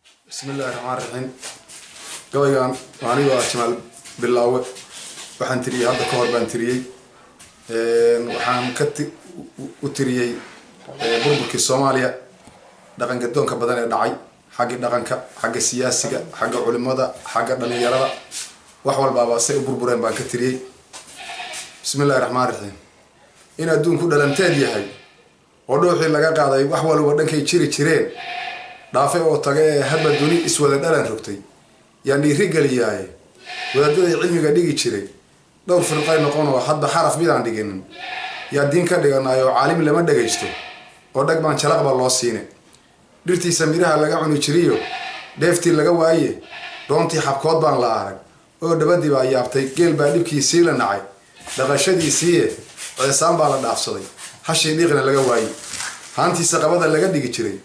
Bismillahi raxmaan raxiim. Gabaygan anigoo ah Jamaal Bilaawe waxaan tiriyey hadda ka hor baan tiriyey. Waxaan ka u tiriyey burburkii Soomaaliya, dhaqanka doonka badan ee dhacay, xagga dhaqanka, xagga siyaasiga, xagga culimada, xagga dhalinyarada, wax walbaaba say u burbureen baan ka tiriyey. Bismillahi raxmaan raxiim. In adduunku dhalanteed yahay oo dhuuxii laga qaaday, wax walba dhankay jiri jireen dhaafay oo taga ee hadba duni iswada dhalan rogtay, yaan dhiiri geliyaaye. Wadaadaday cilmiga dhigi jiray dhowr firqay noqon oo hadba xaraf midaan dhiginin yaa diin ka dhiganaayoo caalim lama dhagaysto oo dhag baan jalaqba loo siine. Dhirtiisa midhaha laga cuni jiriyo dheeftii laga waaye, doontii xabkood baan la arag oo dhabadii baa yaabtay. Geel baa dhibkiisii la nacay dhaqashadiisiiye, ceesaan baa la dhaafsaday hashii dhiiqna laga waayey. Haantiisa qabada laga dhigi jiray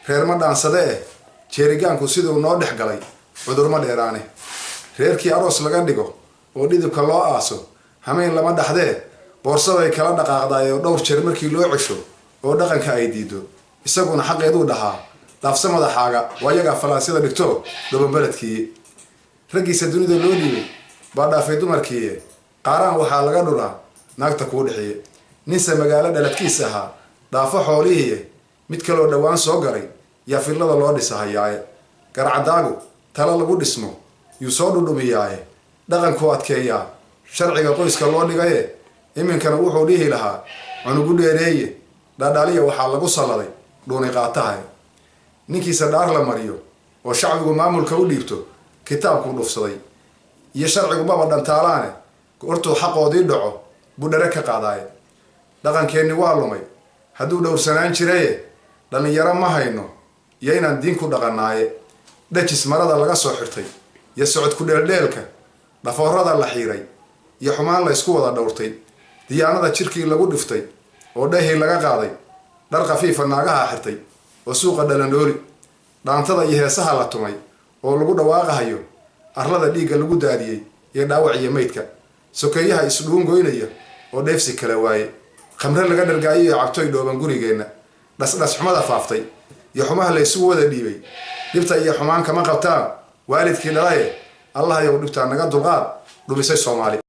reer ma dhaansade eh, jeerigaanku siduu noo dhex galay cudurma dheeraane. Reerkii aroos laga dhigo oo dhidibka loo aaso hameyn lama dhaxdee, boorsaday kala dhaqaaqdaay oo dhowr jeer markii loo cesho oo dhaqanka ay diido, isaguna xaqeeduu dhahaa dhaafsa madaxaaga, waa yagaa falaasyada dhigto dhabanbeledkiiye. Raggiisa dunida loo dhiibay baa dhaafay dumarkiiye, qaaraan waxaa laga dhuraa naagta kuu dhexeeye. Ninse magaalo dhaladkiis ahaa dhaafo xoolihiiye, mid kaloo dhowaan soo galay yaa fillada loo dhisahayaaye. Garcadaagu talo lagu dhismo yuu soo dhudhumiyaaye, dhaqankuu adkeeyaa sharciga qoyska loo dhigaye. Iminkana wuxuu dhihi lahaa cunugu dheereeye, dhadhaliya waxaa lagu salladay dhuuni qaatahay. Ninkiisa dhaar la mariyo oo shacbigu maamulka u dhiibto, kitaabkuu dhufsaday iyo sharcigu maba dhantaalaane, goortuu xaqoodii dhaco buu dhere ka qaadaaye. Dhaqankeenni waa lumay hadduu dhowrsanaan jiraye, dhallinyaro ma hayno iyo inaan diin ku dhaqanaaye. Dhajis marada laga soo xirtay iyo socod ku dheeldheelka, dhafoorada la xiiray iyo xumaan la ysku wada dhowrtay, diyaanada jirkii lagu dhiftay oo dhehii laga qaaday, dhar khafiifa naagaha xirtay oo suuqa dhalandhooli, dhaantada iyo heesaha la tumay oo lagu dhawaaqahayo, arlada dhiigga lagu daadiyey iyo dhaawac iyo meydka, sokeeyaha isdhuun goynaya oo dheefsi kala waaye, khamre laga dhargaayo iyo cabtoy dhooban gurigeenna, dhasdhas xumada faaftay iyo xumaha la isugu wada dhiibay, dhibta iyo xumaan kama qabtaan waalidkii dhalaye. Allah yow dhibtaa naga dulqaad dhumisay Soomaali.